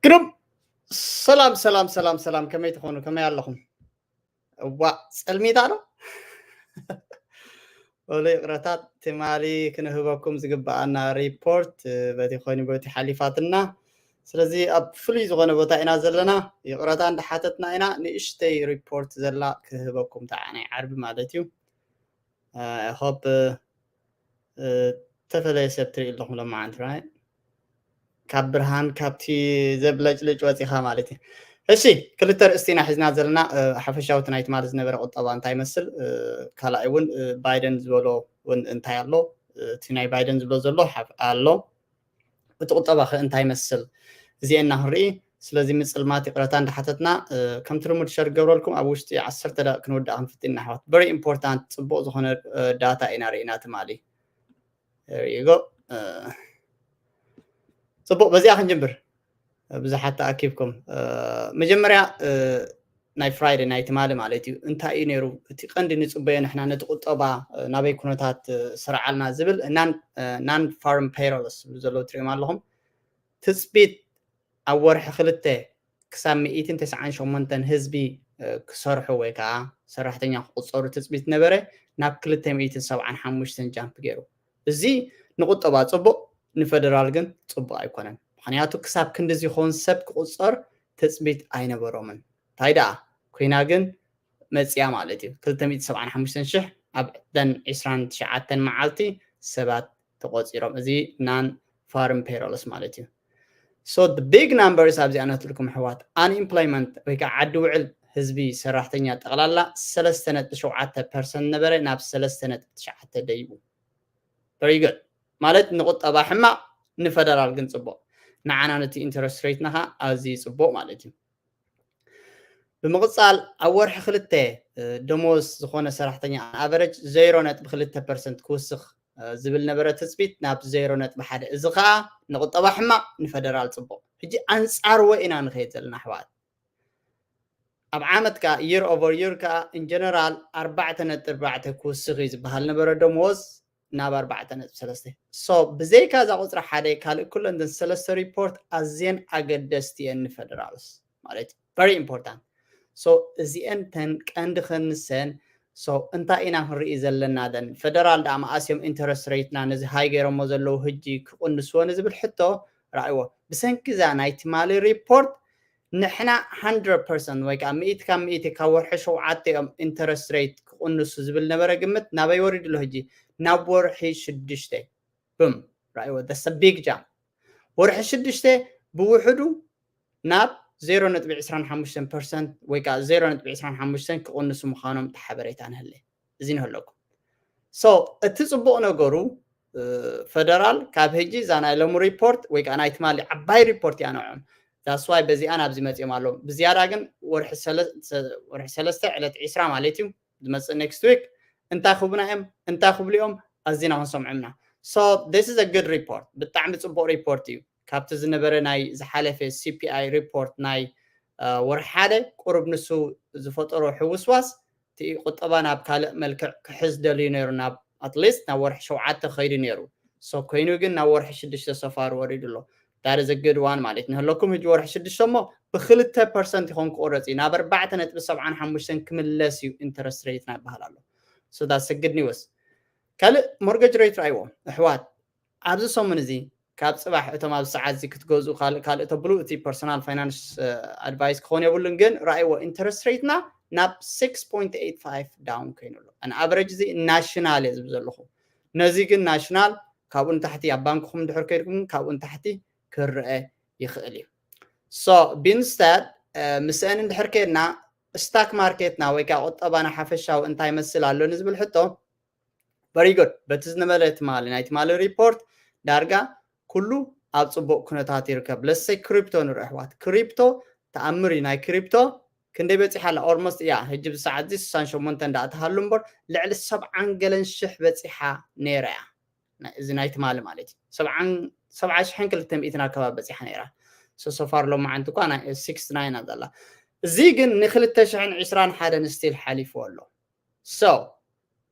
ግሩም። ሰላም ሰላም ሰላም ሰላም፣ ከመይ ትኾኑ? ከመይ ኣለኹም? እዋ፣ ጸልሚት ኣሎ። ወሎ ይቕረታት፣ ትማሊ ክንህበኩም ዝግብኣና ሪፖርት በቲ ኮይኑ በቲ ሓሊፋትና። ስለዚ ኣብ ፍሉይ ዝኾነ ቦታ ኢና ዘለና። ይቕረታ እንዳሓተትና ኢና። ንእሽተይ ሪፖርት ዘላ ክህበኩም ተዓናይ ዓርቢ ማለት እዩ። ሆፕ ተፈለየ ሰብ ትርኢ ኣለኹም ሎማዓንቲ፣ ራይት? ካብ ብርሃን ካብቲ ዘብለጭልጭ ወፂኻ ማለት እዩ። እሺ፣ ክልተ ርእስቲ ኢና ሒዝና ዘለና። ሓፈሻዊ እቲ ናይ ትማሊ ዝነበረ ቁጠባ እንታይ ይመስል፣ ካልኣይ እውን ባይደን ዝበሎ እውን እንታይ ኣሎ፣ እቲ ናይ ባይደን ዝብሎ ዘሎ ኣሎ፣ እቲ ቁጠባ ከ እንታይ ይመስል፣ እዚኤና ክንርኢ። ስለዚ ምፅልማት ይቕረታ እንዳሓተትና፣ ከምቲ ልሙድ ሸር ገብረልኩም ኣብ ውሽጢ ዓሰርተ ደቂቕ ክንውዳእ ክንፍትን ኢና ኣሕዋት። ቨሪ ኢምፖርታንት፣ ፅቡቕ ዝኾነ ዳታ ኢና ርኢና ትማሊ። ጽቡቕ፣ በዚኣ ክንጅምር። ብዙሓት ተኣኪብኩም። መጀመርያ ናይ ፍራይደ ናይ ትማሊ ማለት እዩ። እንታይ እዩ ነይሩ እቲ ቀንዲ ንጽበዮ ንሕና ነቲ ቁጠባ ናበይ ኩነታት ስርዓልና ዝብል ናን ፋርም ፔሮልስ ዝብሉ ዘለዉ ትሪኦም ኣለኹም። ትጽቢት ኣብ ወርሒ ክልተ ክሳብ ሚእትን ተስዓን ሸሞንተን ህዝቢ ክሰርሑ ወይ ከዓ ሰራሕተኛ ክቁፀሩ ትፅቢት ነበረ፣ ናብ ክልተ ሚእትን ሰብዓን ሓሙሽተን ጃምፕ ገይሩ። እዚ ንቁጠባ ፅቡቅ፣ ንፈደራል ግን ፅቡቅ ኣይኮነን። ምክንያቱ ክሳብ ክንዲ ዝኸውን ሰብ ክቁፀር ትፅቢት ኣይነበሮምን። እንታይ ደኣ ኮይና ግን መፅያ ማለት እዩ። ክልተ ሚእትን ሰብዓን ሓሙሽተን ሽሕ ኣብ ዕደን ዕስራን ትሽዓተን መዓልቲ ሰባት ተቆፂሮም። እዚ ናን ፋርም ፔሮልስ ማለት እዩ። So the big numbers ኣብዚኣ ነትልኩም ኣሕዋት፣ unemployment ወይ ከዓ ዓዲ ውዕል ህዝቢ ሰራሕተኛ ጠቕላላ ሰለስተ ነጥቢ ሸውዓተ ፐርሰንት ነበረ፣ ናብ ሰለስተ ነጥቢ ትሽዓተ ደይቡ። Very good። ማለት ንቁጠባ ሕማቕ፣ ንፈደራል ግን ፅቡቕ። ንዓና ነቲ ኢንተረስት ሬትና ከዓ ኣዝዩ ፅቡቕ ማለት እዩ። ብምቕፃል ኣብ ወርሒ ክልተ ደሞዝ ዝኾነ ሰራሕተኛ ኣቨረጅ ዜሮ ነጥቢ ክልተ ፐርሰንት ክውስኽ ዝብል ነበረ ትፅቢት፣ ናብ ዜሮ ነጥቢ ሓደ። እዚ ከዓ ንቁጠባ ሕማቕ፣ ንፈደራል ፅቡቕ። ሕጂ ኣንፃርዎ ኢና ንኸይድ ዘለና ኣሕዋት። ኣብ ዓመት ከዓ፣ የር ኦቨር የር ከዓ ኢንጀነራል ኣርባዕተ ነጥቢ ኣርባዕተ ክውስኽ እዩ ዝበሃል ነበረ ደሞዝ ናብ ኣርባዕተ ነጥቢ ሰለስተ። So ብዘይካ እዛ ቁፅሪ ሓደ ካልእ ኩለን እዘን ሰለስተ ሪፖርት ኣዝየን ኣገደስቲ እየን ንፈደራልስ ማለት እዩ። Very important። So እዚአን ተን ቀንዲ ከንሰን። So እንታይ ኢና ክንርኢ ዘለና? ደን ፈደራል ደኣ መኣስዮም ኢንተረስት ሬትና ነዚ ሃይ ገይሮሞ ዘለዉ ህጂ ክቕንስዎ ንዝብል ሕቶ ረኣይዎ። ብሰንኪ እዛ ናይ ትማሊ ሪፖርት ንሕና ሃንድረድ ፐርሰንት ወይ ከዓ ሚእቲ ካብ ሚእቲ ካብ ወርሒ ሸውዓተ እዮም ኢንተረስት ሬት ክቕንሱ ዝብል ነበረ ግምት። ናበይ ወሪዱ ኣሎ ህጂ? ናብ ወርሒ ሽዱሽተ። ብም፣ ረኣይዎ፣ that's a big jump። ወርሒ ሽዱሽተ ብውሕዱ ናብ ዜሮ ነጥቢ ዕስራን ሓሙሽተን ፐርሰንት ወይ ከዓ ዜሮ ነጥቢ ዕስራን ሓሙሽተን ክቕንሱ ምዃኖም እቲ ሓበሬታ ንህለ። እዚ ንህለኩም። So እቲ ፅቡቕ ነገሩ ፈደራል ካብ ህጂ እዛ ናይ ሎሚ ሪፖርት ወይ ከዓ ናይ ትማሊ ዓባይ ሪፖርት እያ ንዕኦም። That's why በዚኣ ናብዚ መፂኦም ኣለዉ። ብዝያዳ ግን ወርሒ ሰለስተ ዕለት ዕስራ ማለት እዩ ዝመፅእ ኔክስት ዊክ እንታይ ክብሉና እዮም እንታይ ክብሉ እዮም ኣዚና ክንሰምዖም ኢና። So this is a good report። ብጣዕሚ ፅቡቕ ሪፖርት እዩ። ካብቲ ዝነበረ ናይ ዝሓለፈ ሲ ፒ ኣይ ሪፖርት ናይ ወርሒ ሓደ ቁሩብ ንሱ ዝፈጠሮ ሕውስዋስ እቲ ቁጠባ ናብ ካልእ መልክዕ ክሕዝ ደልዩ ነይሩ፣ ናብ ኣትሊስት ናብ ወርሒ ሸውዓተ ከይዱ ነይሩ። So ኮይኑ ግን ናብ ወርሒ ሽዱሽተ so far ወሪዱ ኣሎ። That is a good one ማለት ንህለኩም። ህጂ ወርሒ ሽዱሽተ እሞ ብክልተ ፐርሰንት ይኾን ክቑረፅ እዩ፣ ናብ ኣርባዕተ ነጥቢ ሰብዓን ሓሙሽተን ክምለስ እዩ ኢንተረስት ሬትና ይበሃል ኣሎ። So that's a good news። ካልእ ሞርገጅ ሬት ረኣይዎ ኣሕዋት። ኣብዚ ሰሙን እዚ ካብ ፅባሕ እቶም ኣብዚ ሰዓት እዚ ክትገዝኡ ካልእ ካልእ ተብሉ እቲ ፐርሶናል ፋይናንስ ኣድቫይስ ክኾን የብሉን፣ ግን ረኣይዎ ኢንተረስት ሬትና ናብ ሲክስ ፖይንት ኤይት ፋይቭ ዳውን ኮይኑ ኣሎ። ኣን ኣቨሬጅ እዚ ናሽናል እየ ዝብል ዘለኹ። ነዚ ግን ናሽናል ካብኡ ንታሕቲ ኣብ ባንክኹም እንድሕር ከይድኩም ካብኡ ንታሕቲ ክረአ ይኽእል እዩ። So ቢንስታድ ምስአን እንድሕር ከይድና ስታክ ማርኬትና ወይ ከዓ ቁጠባና ሓፈሻዊ እንታይ መስል ኣሎ ንዝብል ሕቶ፣ very good። በቲ ዝነበረ ትማሊ ናይ ትማሊ ሪፖርት ዳርጋ ኩሉ ኣብ ፅቡቅ ኩነታት ይርከብ። ለሰይ ክሪፕቶ ንርኢ ኣሕዋት። ክሪፕቶ ተኣምር እዩ። ናይ ክሪፕቶ ክንደይ በፂሓ ኣላ? ኦልሞስት እያ ህጂ ብሰዓት እዚ ስሳን ሸሞንተ እንዳእተሃሉ እምበር ልዕሊ ሰብዓን ገለን ሽሕ በፂሓ ነይራ እያ። ናይ- እዚ ናይ ትማሊ ማለት እዩ። ሰብዓን- ሰብዓ ሽሕን ክልተ ሚእትን ኣከባቢ በፂሓ ነይራ። So so far ሎማዓንቲ እኳ ናይ ሲክስቲ ናይን ኣላ። እዚ ግን ንክልተ ሽሕን ዕስራን ሓደን ስቲል ሓሊፉ ኣሎ። So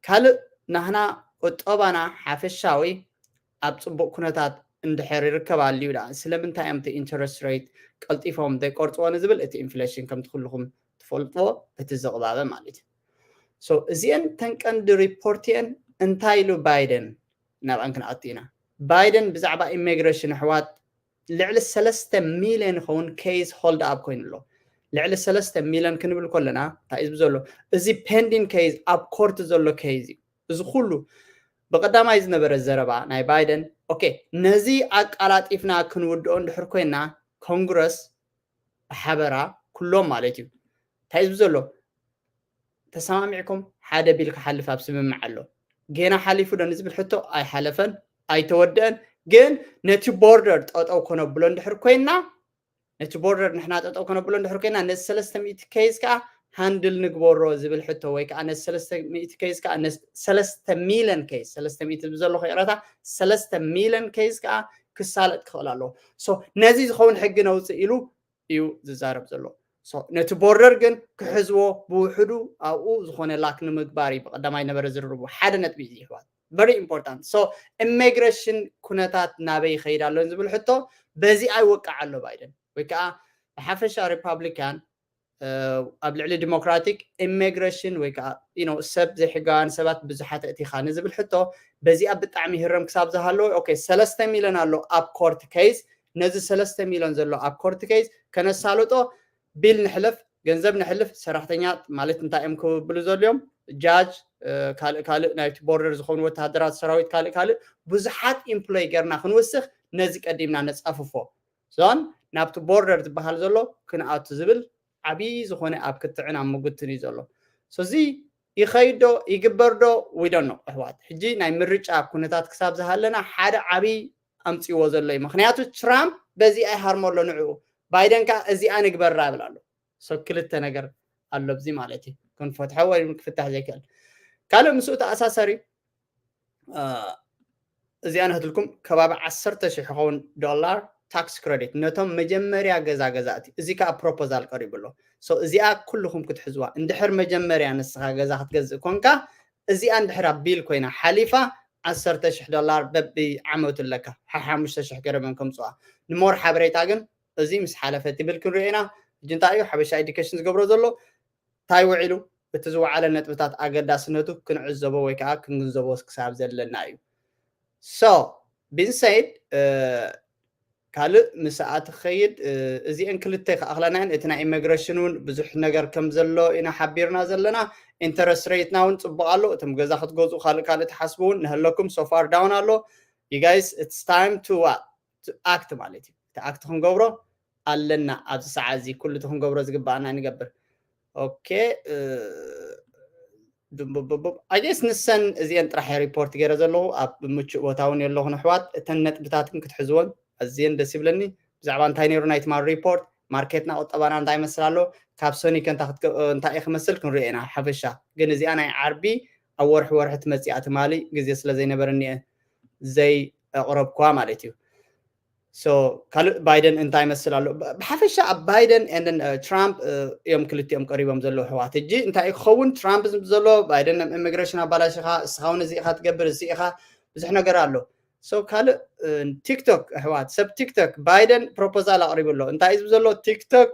ካልእ ናህና ቁጠባና ሓፈሻዊ ኣብ ፅቡቅ ኩነታት እንድሕር ይርከብ ኣልዩ ደኣ ስለምንታይ እዮም እቲ interest rate ቀልጢፎም ዘይቆርፅዎ ንዝብል እቲ ኢንፍሌሽን ከምቲ ኩልኹም ትፈልጥዎ እቲ ዝቕባበ ማለት እዩ። So እዚአን ተን ቀንዲ ሪፖርት እየን። እንታይ ኢሉ ባይደን? ናብኣን ክንኣቱ ኢና። ባይደን ብዛዕባ ኢሚግሬሽን ኣሕዋት ልዕሊ ሰለስተ ሚልዮን ይኸውን ኬዝ ሆልድ ኣፕ ኮይኑ ኣሎ። ልዕሊ ሰለስተ ሚልዮን ክንብል ከለና እንታይ እዩ ዘሎ? እዚ ፔንዲን ኬዝ ኣብ ኮርት ዘሎ ኬዝ እዩ። እዚ ኩሉ ብቀዳማይ ዝነበረ ዘረባ ናይ ባይደን ኦኬ ነዚ ኣቃላጢፍና ክንውድኦ እንድሕር ኮይና ኮንግረስ ብሓበራ ኩሎም ማለት እዩ እንታይ እዩ ዘሎ ተሰማሚዕኩም ሓደ ቢል ክሓልፍ ኣብ ስምምዕ ኣሎ ጌና ሓሊፉ ዶ ንዝብል ሕቶ ኣይሓለፈን ኣይተወደአን ግን ነቲ ቦርደር ጠጠው ከነብሎ እንድሕር ኮይና ነቲ ቦርደር ንሕና ጠጠው ከነብሎ እንድሕር ኮይና ነዚ ሰለስተ ሚእቲ ኬዝ ከዓ ሃንድል ንግበሮ ዝብል ሕቶ ወይ ከዓ ነዚ ሰለስተ ሚእቲ ኬዝ ከዓ ሰለስተ ሚልዮን ኬዝ ሰለስተ ሚእቲ ብዘለኹ ይቕረታ ሰለስተ ሚልዮን ኬዝ ከዓ ክሳለጥ ክኽእል ኣለዎ ነዚ ዝኸውን ሕጊ ነውፅእ ኢሉ እዩ ዝዛረብ ዘሎ ነቲ ቦርደር ግን ክሕዝዎ ብውሕዱ ኣብኡ ዝኾነ ላክ ንምግባር እዩ ብቀዳማይ ነበረ ዝርርቡ ሓደ ነጥቢ እዩ ይሕዋት very important so ኢሚግሬሽን ኩነታት ናበይ ይኸይድ ኣሎ ዝብል ሕቶ በዚ ኣይወቃዕ ኣሎ ባይደን ወይ ከዓ ብሓፈሻ ሪፓብሊካን ኣብ ልዕሊ ዲሞክራቲክ ኢሚግሬሽን ወይ ከዓ ሰብ ዘይሕጋውያን ሰባት ብዙሓት እቲኻ ንዝብል ሕቶ በዚኣ ብጣዕሚ ህረም ክሳብ ዝሃለወ ኦኬ ሰለስተ ሚልዮን ኣሎ ኣብ ኮርት ኬዝ ነዚ ሰለስተ ሚልዮን ዘሎ ኣብ ኮርት ኬዝ ከነሳልጦ ቢል ንሕለፍ ገንዘብ ንሕልፍ ሰራሕተኛ ማለት እንታይ እዮም ክብሉ ዘልዮም ጃጅ ካልእ ካልእ ናይቲ ቦርደር ዝኾኑ ወተሃደራት ሰራዊት ካልእ ካልእ ብዙሓት ኢምፕሎይ ገርና ክንውስኽ ነዚ ቀዲምና ነፃፍፎ ዞን ናብቲ ቦርደር ዝበሃል ዘሎ ክንኣቱ ዝብል ዓብዪ ዝኾነ ኣብ ክትዕን ኣብ ምጉትን እዩ ዘሎ እዚ ይኸይድ ዶ ይግበር ዶ ዊዶን ነው ኣሕዋት ሕጂ ናይ ምርጫ ኩነታት ክሳብ ዝሃለና ሓደ ዓብዪ ኣምፅዎ ዘሎ እዩ ምክንያቱ ትራምፕ በዚኣ ይሃርሞ ኣሎ ንዕኡ ባይደን ከዓ እዚኣ ንግበራ ይብል ኣሎ ሰብ ክልተ ነገር ኣሎ ብዚ ማለት እዩ ክንፈትሖ ወይ ክፍታሕ ዘይክእል ካልእ ምስኡ ተኣሳሰሪ እዚኣ ንክትልኩም ከባቢ ዓሰርተ ሽሕ ይኸውን ዶላር ታክስ ክረዲት ነቶም መጀመርያ ገዛ ገዛእቲ እዚ ከዓ ፕሮፖዛል ቀሪቡ ኣሎ እዚኣ ኩልኹም ክትሕዝዋ እንድሕር መጀመርያ ንስኻ ገዛ ክትገዝእ ኮንካ እዚኣ እንድሕር ኣብ ቢል ኮይና ሓሊፋ ዓሰርተ ሽሕ ዶላር በቢ ዓመቱ ኣለካ ሓሓሙሽተ ሽሕ ገረመን ከምፅዋ ንሞር ሓበሬታ ግን እዚ ምስ ሓለፈ ትብል ክንሪኦ ኢና ሕጂ እንታይ እዩ ሓበሻ ኤዲኬሽን ዝገብሮ ዘሎ እንታይ ውዒሉ እቲ ዝወዓለ ነጥብታት ኣገዳስነቱ ክንዕዘቦ ወይ ከዓ ክንግንዘቦ ክሳብ ዘለና እዩ so ብንሰይድ ካልእ ምስኣ ትኸይድ እዚአን ክልተ ክኣኽለናየን እቲ ናይ ኢሚግሬሽን እውን ብዙሕ ነገር ከም ዘሎ ኢና ሓቢርና ዘለና ኢንተረስት ሬትና እውን ፅቡቅ ኣሎ እቶም ገዛ ክትገዝኡ ካልእ ካልእ ትሓስቡ እውን ንህለኩም so far down ኣሎ you guys it's time to what to act ማለት እዩ እቲ ኣክት ክንገብሮ ኣለና ኣብዚ ሰዓት እዚ ኩሉ እቲ ክንገብሮ ዝግባኣና ንገብር okay ዱቡቡቡብ ኣጌስ ንሰን እዚአን ጥራሕ ሪፖርት ገይረ ዘለኹ ኣብ ምቹእ ቦታ እውን የለኹን ኣሕዋት እተን ነጥብታት ግን ክትሕዝወን ኣዝየን ደስ ይብለኒ ብዛዕባ እንታይ ነይሩ ናይ ትማል ሪፖርት ማርኬትና ቁጠባና እንታይ ይመስል ኣሎ ካብ ሰኒ ከ እንታይ እዩ ክመስል ክንሪኦ ኢና ሓፈሻ ግን እዚኣ ናይ ዓርቢ ኣብ ወርሒ ወርሒ ትመፅኣ ትማሊ ግዜ ስለ ዘይነበረኒ እየ ዘይ ኣቕረብኳ ማለት እዩ ካልእ ባይደን እንታይ ይመስል ኣሎ ብሓፈሻ ኣብ ባይደን ን ትራምፕ እዮም ክልቲኦም ቀሪቦም ዘለዉ ኣሕዋት ሕጂ እንታይ ክኸውን ትራምፕ ዘሎ ባይደን ም ኢሚግሬሽን ኣባላሽኻ እስኻውን እዚ ኢኻ ትገብር እዚ ኢኻ ብዙሕ ነገር ኣሎ ካልእ ቲክቶክ ኣሕዋት ሰብ ቲክቶክ ባይደን ፕሮፖዛል ኣቕሪቡ ኣሎ እንታይ እዩ ዘሎ ቲክቶክ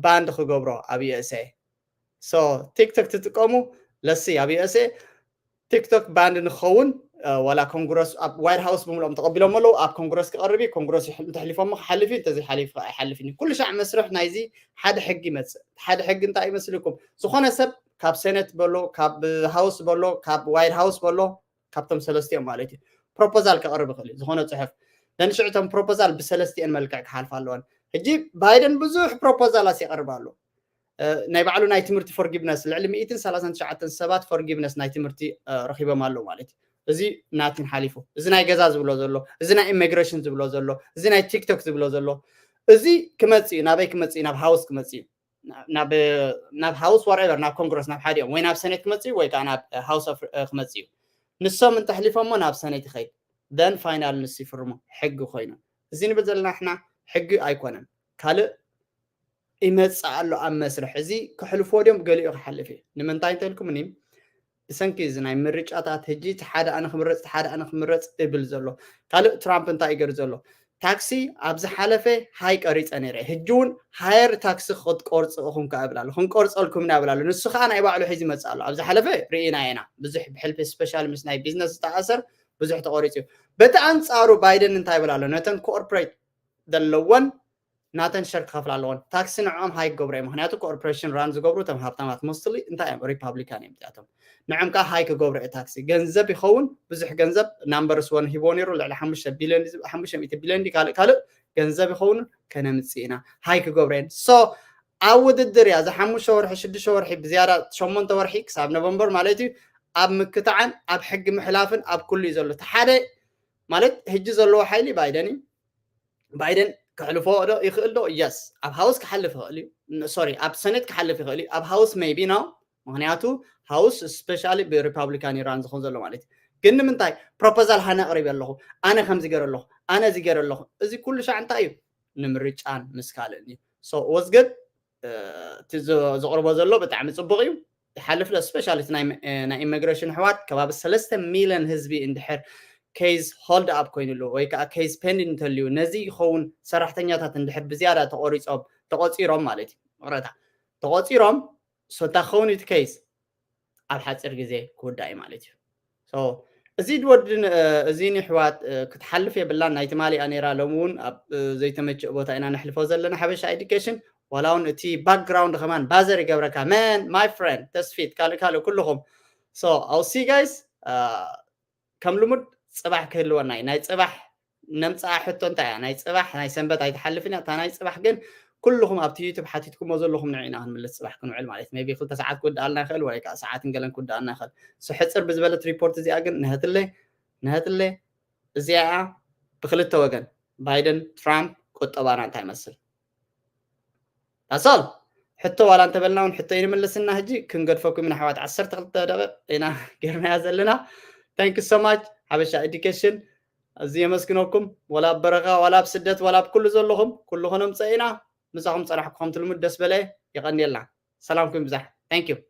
ባንድ ክገብሮ ኣብ USA ቲክቶክ ትጥቀሙ ለሲ ኣብ USA ቲክቶክ ባንድ ንክኸውን ዋላ ኮንግረስ ኣብ ዋይት ሃውስ ብምልኦም ተቐቢሎም ኣለዉ ኣብ ኮንግረስ ክቐርብ እዩ ኮንግረስ እንተሕሊፎሞ ክሓልፍ እዩ እንተዘይሓሊፍ ኣይሓልፍን እዩ ኩሉ ሻዕ መስርሕ ናይዚ ሓደ ሕጊ ይመፅእ ሓደ ሕጊ እንታይ ይመስልኩም ዝኾነ ሰብ ካብ ሴኔት በሎ ካብ ሃውስ በሎ ካብ ዋይት ሃውስ በሎ ካብቶም ሰለስቲኦም ማለት እዩ ፕሮፖዛል ክቐርብ ይኽእል እዩ ዝኾነ ፅሑፍ ነንሽዕቶም ፕሮፖዛል ብሰለስቲአን መልክዕ ክሓልፍ ኣለወን ሕጂ ባይደን ብዙሕ ፕሮፖዛላት ይቐርብ ኣሎ ናይ ባዕሉ ናይ ትምህርቲ ፎርጊቭነስ ልዕሊ ሚእትን ሰላሳን ትሽዓተን ሰባት ፎርጊቭነስ ናይ ትምህርቲ ረኪቦም ኣለዉ ማለት እዩ እዚ ናቲን ሓሊፉ እዚ ናይ ገዛ ዝብሎ ዘሎ እዚ ናይ ኢሚግሬሽን ዝብሎ ዘሎ እዚ ናይ ቲክቶክ ዝብሎ ዘሎ እዚ ክመፅእ እዩ ናበይ ክመፅእ እዩ ናብ ሃውስ ክመፅእ እዩ ናብ ሃውስ ዋትኤቨር ናብ ኮንግረስ ናብ ሓዲኦም ወይ ናብ ሰኔት ክመፅእ እዩ ወይ ከዓ ናብ ሃውስ ክመፅእ እዩ ንሶም እንተሕሊፎሞ ናብ ሰኔት ይኸይድ then ፋይናል ንሱ ይፍርሞ ሕጊ ኮይኑ እዚ ንብል ዘለና ንሕና ሕጊ ኣይኮነን ካልእ ይመፅእ ኣሎ ኣብ መስርሕ እዚ ክሕልፍዎ ድዮም ገሊኡ ክሓልፍ እዩ ንምንታይ እንተልኩምኒ ብሰንኪ እዚ ናይ ምርጫታት፣ ሕጂ እቲ ሓደ ኣነ ክምረፅ፣ እቲ ሓደ ኣነ ክምረፅ እብል ዘሎ። ካልእ ትራምፕ እንታይ ይገር ዘሎ? ታክሲ ኣብ ዝሓለፈ ሃይ ቀሪፀ ነይረ፣ ሕጂ እውን ሃየር ታክሲ ክትቆርፁ ኢኹም ከኣ እብል ኣሎ። ክንቆርፀልኩም ኢና እብል ኣሎ። ንሱ ከዓ ናይ ባዕሉ ሒዙ ይመፅእ ኣሎ። ኣብ ዝሓለፈ ርኢና ኢና፣ ብዙሕ ብሕልፊ ስፔሻል ምስ ናይ ቢዝነስ ዝተኣሰር ብዙሕ ተቆሪፁ እዩ። በቲ ኣንፃሩ ባይደን እንታይ ይብል ኣሎ? ነተን ኮርፖሬት ዘለወን ናተን ሸር ክኸፍላ ኣለዎን። ታክሲ ንዕኦም ሃይ ክገብሩ እዮም። ምክንያቱ ኮርፖሬሽን ራን ዝገብሩ እቶም ሃብታማት ሞስትሊ እንታይ እዮም? ሪፓብሊካን እዮም እዚኣቶም። ንዕም ከዓ ሃይ ክገብሩ እየ ታክሲ። ገንዘብ ይኸውን፣ ብዙሕ ገንዘብ ናምበርስ ወን ሂቦ ነይሩ፣ ልዕሊ ሓሙሽተ ቢልዮን ድዩ፣ ሓሙሽተ ሚእቲ ቢልዮን ድዩ፣ ካልእ ካልእ ገንዘብ ይኸውን፣ ከነምጽእ ኢና፣ ሃይ ክገብሩ እየን። ሶ ኣብ ውድድር እያ፣ እዚ ሓሙሽተ ወርሒ፣ ሽዱሽተ ወርሒ፣ ብዝያዳ ሸሞንተ ወርሒ ክሳብ ኖቨምበር ማለት እዩ። ኣብ ምክታዕን ኣብ ሕጊ ምሕላፍን ኣብ ኩሉ እዩ ዘሎ። እቲ ሓደ ማለት ሕጂ ዘለዎ ሓይሊ ባይደን እዩ። ባይደን ክሕልፎ ዶ ይኽእል ዶ? የስ፣ ኣብ ሃውስ ክሓልፍ ይኽእል እዩ። ሶሪ፣ ኣብ ሰኔት ክሓልፍ ይኽእል እዩ። ኣብ ሃውስ ሜይቢ ነው። ምክንያቱ ሃውስ ስፔሻሊ ብሪፓብሊካን ኢራን ዝኹን ዘሎ ማለት እዩ። ግን ንምንታይ ፕሮፖዛል ሃነ ኣቕሪብ ኣለኹ፣ ኣነ ከምዚ ገር ኣለኹ፣ ኣነ እዚ ገር ኣለኹ፣ እዚ ኩሉ ሻዕ እንታይ እዩ? ንምርጫን ምስ ካልእን እዩ። ሶ ወዝገድ እቲ ዘቕርቦ ዘሎ ብጣዕሚ ፅቡቕ እዩ። ይሓልፍ ዶ ስፔሻሊ ናይ ኢሚግሬሽን ኣሕዋት ከባቢ ሰለስተ ሚሊዮን ህዝቢ እንድሕር ኬዝ ሆልድ ኣፕ ኮይኑሉ ወይ ከዓ ኬዝ ፔንዲንግ እንተልዩ ነዚ ይኸውን ሰራሕተኛታት እንድሕር ብዝያዳ ተቆሪፆም ተቆፂሮም ማለት እዩ። ይቕረታ፣ ተቆፂሮም ሶታ ክኸውን እቲ ኬዝ ኣብ ሓፂር ግዜ ክውዳእ እዩ ማለት እዩ። እዚ ድወድን እዚ ንሕዋት ክትሓልፍ የብላን። ናይ ትማሊ ኣኔራ ሎሚ እውን ኣብ ዘይተመቸእ ቦታ ኢና ነሕልፎ ዘለና ሓበሻ ኤዱኬሽን። ዋላ እውን እቲ ባክግራውንድ ከማን ባዘር ይገብረካ መን ማይ ፍሬንድ ተስፊት ካልእ ካልእ ኩልኹም። So I'll see you guys። ከም ልሙድ ፅባሕ ክህልወና እዩ። ናይ ፅባሕ ነምፅኣ ሕቶ እንታይ እያ? ናይ ፅባሕ ናይ ሰንበት ኣይትሓልፍን እያ። እታ ናይ ፅባሕ ግን ኩልኹም ኣብቲ ዩቱብ ሓቲትኩሞ ዘለኹም ንዒና ክንምልስ ፅባሕ ክንውዕል ማለት ሜቢ ክልተ ሰዓት ክውድኣልና ይኽእል ወይ ከዓ ሰዓትን ገለን ክውድኣልና ይኽእል። So ሕፅር ብዝበለት ሪፖርት እዚኣ ግን ንሀትለ ንሀትለ እዚኣ እያ ብክልተ ወገን ባይደን ትራምፕ ቁጠባና እንታይ ይመስል ዳሶል ሕቶ ዋላ እንተበልና እውን ሕቶ ይንምልስና። ሕጂ ክንገድፈኩም ኢና ኣሕዋት፣ ዓሰርተ ክልተ ደቂቕ ኢና ጌርናያ ዘለና። Thank you so much ሓበሻ ኤዱኬሽን። እዚ የመስግነኩም። ዋላ ኣብ በረኻ ዋላ ኣብ ስደት ዋላ ኣብ ኩሉ ዘለኹም ኩሉ ከነምፀእ ኢና። ምሳኹም ፀናሕኩ ከምቲ ልሙድ ደስ በለ። የቐንየልና። ሰላምኩም ይብዛሕ። Thank you።